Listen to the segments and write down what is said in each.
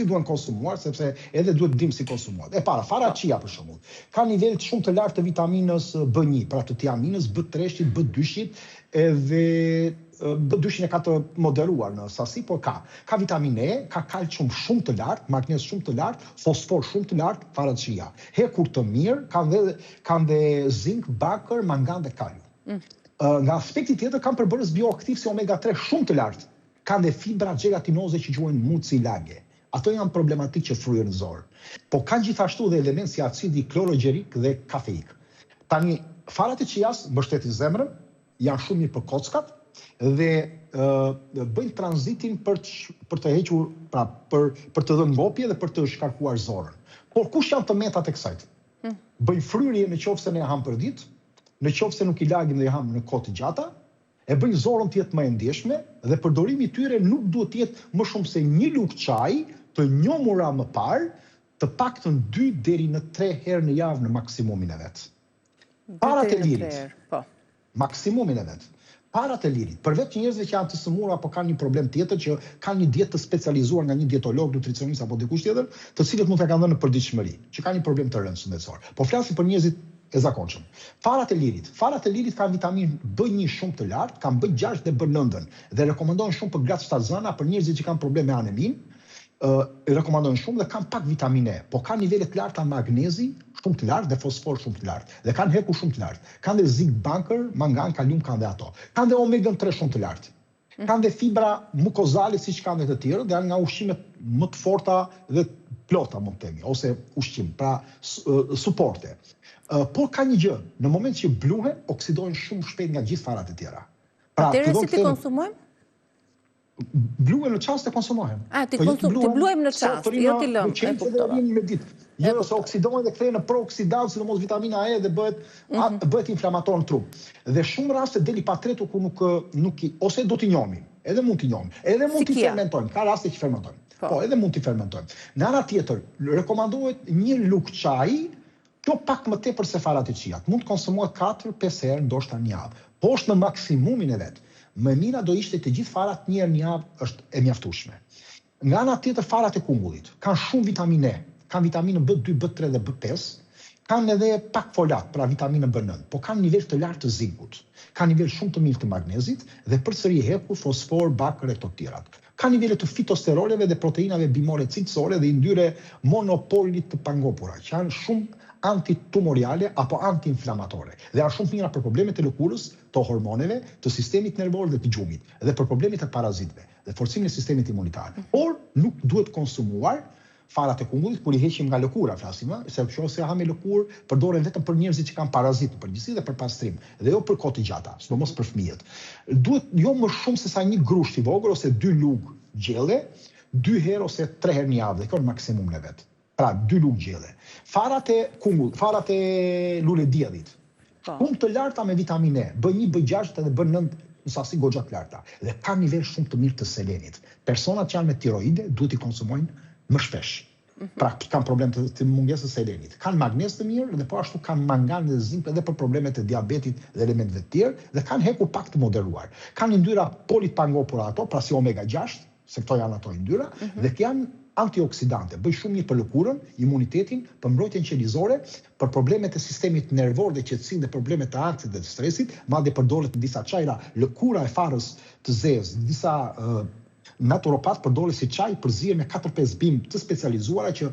si duhen konsumuar, sepse edhe duhet të dimë si konsumohet. E para, fara Po. chia për shembull, ka nivel shumë të lartë të vitaminës B1, pra të tiaminës, B3-shit, B2-shit, edhe B2-shin e ka të moderuar në sasi, por ka. Ka vitaminë E, ka kalcium shumë të lartë, magnez shumë të lartë, fosfor shumë të lartë, fara chia. Hekur të mirë, kanë dhe kanë dhe zink, bakër, mangan dhe kalium. Mm. Nga aspekti tjetër kanë përbërës bioaktiv si omega 3 shumë të lartë. Kanë dhe fibra gjelatinoze që quhen mucilage. Ato janë problematik që fryhen në zorë. Po kanë gjithashtu dhe elementë si acidi klorogjerik dhe kafeik. Tani, farat e chias mbështetin zemrën, janë shumë mirë për kockat dhe bëjnë tranzitin për të, për të hequr, pra për për të dhënë ngopje dhe për të shkarkuar zorën. Por kush janë të metat e kësaj? Mm. Bëjnë fryrje në qoftë se ne ham për ditë, në qoftë se nuk i lagim dhe i ham në kohë të gjata, e bëjnë zorën të jetë më e ndjeshme dhe përdorimi i tyre nuk duhet të jetë më shumë se një lugë çaji të njomura më parë, të paktën 2 deri në 3 herë në javë në maksimumin e vet. 2 Farat e deri në 3 lirit, herë, po. maksimumin e vet. Farat e lirit, përveç njerëzve që janë të sëmurë apo kanë një problem tjetër që kanë një dietë të specializuar nga një dietolog, nutricionist apo dikush tjetër, të cilët mund t'ia kanë dhënë në përditshmëri, që kanë një problem të rëndë shëndetësor. Po flasim për njerëzit e zakonshëm. Farat e lirit, farat e lirit kanë vitaminë B1 shumë të lartë, kanë B6 dhe B9 dhe rekomandohen shumë për gratë shtatzëna, për njerëzit që kanë probleme me anemin, ë rekomandojnë shumë dhe kanë pak vitaminë E, po kanë nivele të larta magnezi, shumë të lartë dhe fosfor shumë të lartë dhe kanë hekur shumë të lartë. Kanë dhe zink, bakër, mangan, kalium kanë dhe ato. Kanë dhe omega 3 shumë të lartë. Kanë dhe fibra mukozale siç kanë dhe të tjerët dhe janë nga ushqimet më të forta dhe të plota mund të themi, ose ushqim, pra suporte. Por ka një gjë, në moment që bluhen, oksidohen shumë shpejt nga gjithë farat e tjera. Pra, Atëherë fillon si ti kthehen konsumojmë? Bluhen në çast e konsumohen. A, ti Po jo konsum, ti bluhen, bluajmë në sot çast, rrinë jo ti lëm, në e qelqe dhe kuptova. rrinë me ditë. E Jo, se kuptova. oksidohen dhe kthehen në prooksidant, sidomos vitamina E dhe bëhet a, Mhm. bëhet inflamator në trup. Dhe shumë raste deli patretu ku nuk nuk i ose do t'i njohim, edhe mund t'i njohim, edhe Si mund t'i kia. fermentojmë. Ka raste që fermentojmë. Po. Po, edhe mund t'i fermentojmë. Në ana tjetër, rekomandohet një lugë çaji, kjo pak më tepër se farat e chiat. Mund të konsumohet 4-5 herë ndoshta në javë. Po është në maksimumin e vet. Më mira do ishte të gjithë farat një herë në javë është e mjaftueshme. Nga ana tjetër farat e kungullit kanë shumë vitaminë E, kanë vitaminën B2, B3 dhe B5, kanë edhe pak folat, pra vitaminën B9, po kanë nivel të lartë të zinkut, kanë nivel shumë të mirë të magnezit dhe përsëri hekur, fosfor, bakër e këto të tjerat. Ka nivele të fitosteroleve dhe proteinave bimore cilësore dhe yndyre monopolit të pangopura, që janë shumë antitumoriale apo antiinflamatore dhe janë shumë të mira për problemet e lëkurës, të hormoneve, të sistemit nervor dhe të gjumit dhe për problemet e parazitëve dhe forcimin e sistemit imunitar. Por nuk duhet konsumuar farat e kungullit kur i heqim nga lëkura, flasim, ë, se nëse ha me lëkurë përdoren vetëm për njerëzit që kanë parazit në përgjithësi dhe për pastrim, dhe jo për kohë të gjata, sidomos për fëmijët. Duhet jo më shumë se sa një grusht i vogël ose dy lugë gjelle, dy herë ose tre herë në javë, dhe kjo në maksimumin e vet. Pra, dy lugë gjelle. Farat e kungull, farat e lule diellit, Po. shumë të larta me vitaminë E, B1, B6 dhe B9 në sasi goxha të larta dhe ka nivel shumë të mirë të selenit. Personat që janë me tiroide duhet i konsumojnë më shpesh. Pra kanë problem të, të mungesës së selenit. Kanë magnez të mirë dhe po ashtu kanë mangan dhe zink edhe për problemet e diabetit dhe elementëve të tjerë dhe kanë hekur pak të moderuar. Kanë yndyra polipangopura ato, pra si omega 6, se këto janë ato yndyra, dhe janë antioksidante, bëjnë shumë mirë për lëkurën, imunitetin, për mbrojtjen qelizore, për problemet e sistemit nervor dhe qetësinë dhe problemet e ankthit dhe të stresit, madje përdoret në disa çajra lëkura e farës të zezë, në disa naturopat përdoret si çaj përzier me 4-5 bimë të specializuara që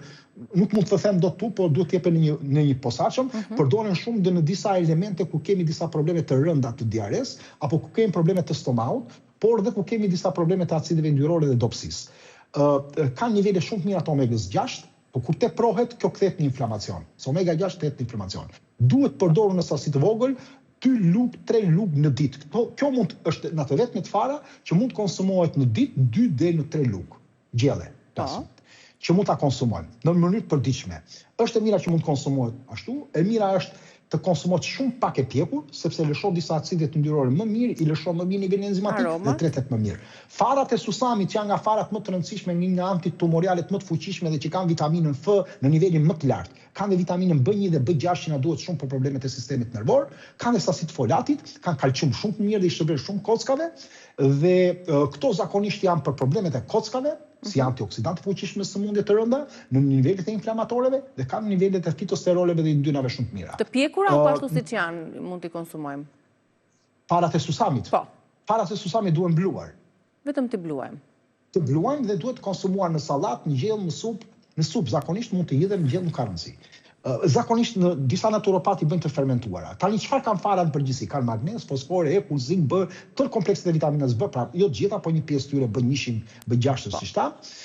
nuk mund të them dot tu, por duhet të jepen në një në një posaçëm, përdoren shumë dhe në disa elemente ku kemi disa probleme të rënda të diares apo ku kemi probleme të stomahut, por dhe ku kemi disa probleme të acideve yndyrore dhe dobësisë. Kanë nivele shumë të mira të omegës 6, po kur teprohet, kjo kthehet në inflamacion. Se omega 6 kthehet në inflamacion. Duhet përdorur në sasi të vogël, 2 lugë, 3 lugë në ditë. Këto, kjo mund është në të vetmet fara që mund të konsumohet në ditë 2 deri në 3 lugë gjelle, Po. flasim, që mund ta konsumojmë në mënyrë të përditshme. Është e mira që mund të konsumohet ashtu, e mira është të konsumohet shumë pak e pjekur, sepse lëshon disa acide yndyrore më mirë, i lëshon më mirë nivelin enzimatik Aroma. dhe tretet më mirë. Farat e susamit që janë nga farat më të rëndësishme, një nga antitumorialet më të fuqishme dhe që kanë vitaminën F në nivelin më të lartë. Kanë dhe vitaminën B1 dhe B6 që na duhet shumë për problemet e sistemit nervor, kanë dhe sasi të folatit, kanë kalcium shumë të mirë dhe i shërben shumë kockave dhe këto zakonisht janë për problemet e kockave, si mhm. antioksidantë të fuqishëm në sëmundje të rënda, në nivelet e inflamatoreve dhe kanë nivelet e fitosteroleve dhe yndyrnave shumë të mira. Të pjekura apo ashtu siç janë, mund t'i konsumojmë? Farat e susamit. Po. Farat e susamit duhen bluar. Vetëm t'i bluajmë. Të bluajmë dhe duhet konsumuar në sallatë, në gjellë, në supë, në supë zakonisht mund të hidhen në gjellë nuk ka rëndësi. Zakonisht në disa naturopatë i bëjnë të fermentuara. Tani çfarë kanë farat në përgjithësi? Kanë magnez, fosfor, hekur, zink, B, tërë komplekset e vitaminës B, pra jo të gjitha, po një pjesë tyre B njëshin, B gjashtën siç thamë,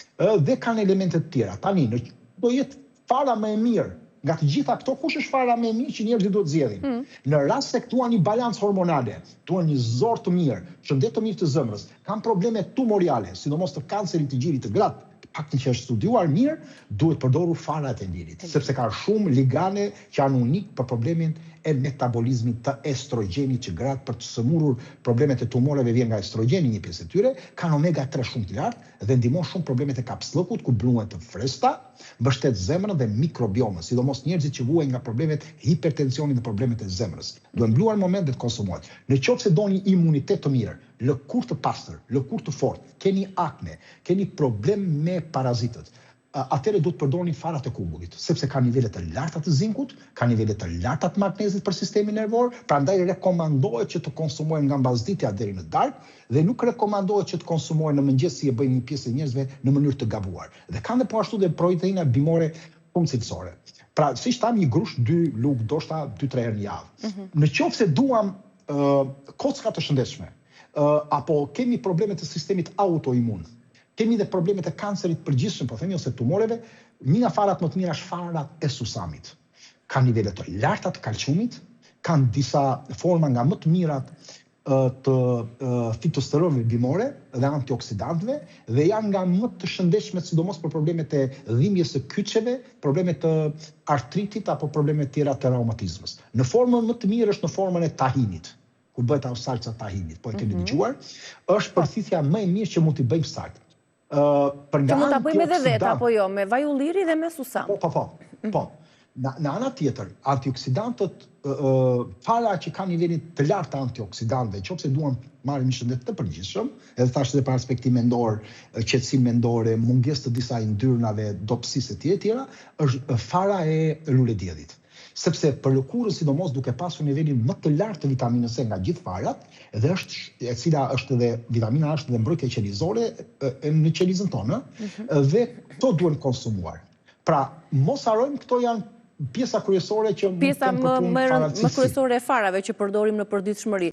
dhe kanë elemente të tjera. Tani në do jetë Fara më e mirë nga të gjitha këto, kush është fara më e mirë që njerëzit duhet të zgjedhin? Mm. Në rast se duan një balancë hormonale, duan një zorrë të mirë, shëndet të mirë të zemrës, kanë probleme tumoriale, sidomos të kancerit të gjirit të gratë, të paktën që është studiuar mirë, duhet përdorur fara e tendirit, sepse ka shumë ligane që janë unik për problemin e metabolizmit të estrogjenit që gratë për të sëmurur problemet e tumoreve vjen nga estrogjeni një pjesë e tyre, kanë omega 3 shumë të lartë dhe ndihmon shumë problemet e kapsllëkut kur bluhen të freskëta, Mbështet zemrën dhe mikrobiomën, sidomos njerëzit që vuajnë nga problemet e hipertensionit dhe problemet e zemrës. Duhen bluar në moment dhe të konsumohet. Në qoftë se doni imunitet të mirë, lëkurë të pastër, lëkurë të fortë, keni akne, keni problem me parazitët, atëherë duhet të përdorni farat e kungullit, sepse ka nivele të larta të zinkut, ka nivele të larta të magnezit për sistemin nervor, prandaj rekomandohet që të konsumohen nga mbasditja deri në darkë dhe nuk rekomandohet që të konsumohen në mëngjes si e bëjnë një pjesë e njerëzve në mënyrë të gabuar. Dhe kanë dhe po ashtu dhe proteina bimore shumë cilësore. Pra, siç thamë, një grusht, dy lugë, ndoshta dy tre herë në javë. Mm -hmm. Në qoftë se duam uh, kocka të shëndetshme, uh, apo kemi probleme të sistemit autoimun, kemi dhe probleme të kancerit përgjithshëm, po themi ose tumoreve, një nga farat më të mira është farat e susamit. Kanë nivele të larta të kalciumit, kanë disa forma nga më të mirat të fitosteroleve bimore dhe antioksidantëve dhe janë nga më të shëndetshmet sidomos për problemet e dhimbjes së kyçeve, probleme të artritit apo probleme të tjera të reumatizmës. Në formën më të mirë është në formën e tahinit, kur bëhet ajo salca tahinit, po e keni mhm. dëgjuar, është përthithja më e mirë që mund t'i bëjmë salcë. Për nga Që mund ta bëjmë edhe vetë apo jo, me vaj ulliri dhe me susam. Po, po, po. Mhm. Po. Në, në ana tjetër, antioksidantët, fara që kanë nivelin të lartë të antioksidantëve, qoftë se duam të marrim një shëndet të përgjithshëm, edhe thashë edhe për aspektin mendor, qetësinë mendore, mungesë të disa yndyrnave, dobësisë etj etj, është fara e lulediellit. Sepse për lëkurën sidomos duke pasur nivelin më të lartë të vitaminës E nga gjithë farat, dhe është e cila është edhe vitamina është dhe mbrojtje qelizore në qelizën tonë, mm -hmm. dhe këto duhen konsumuar. Pra, mos harrojmë këto janë pjesa kryesore që mund të pjesa më më, më kryesore e farave që përdorim në përditshmëri.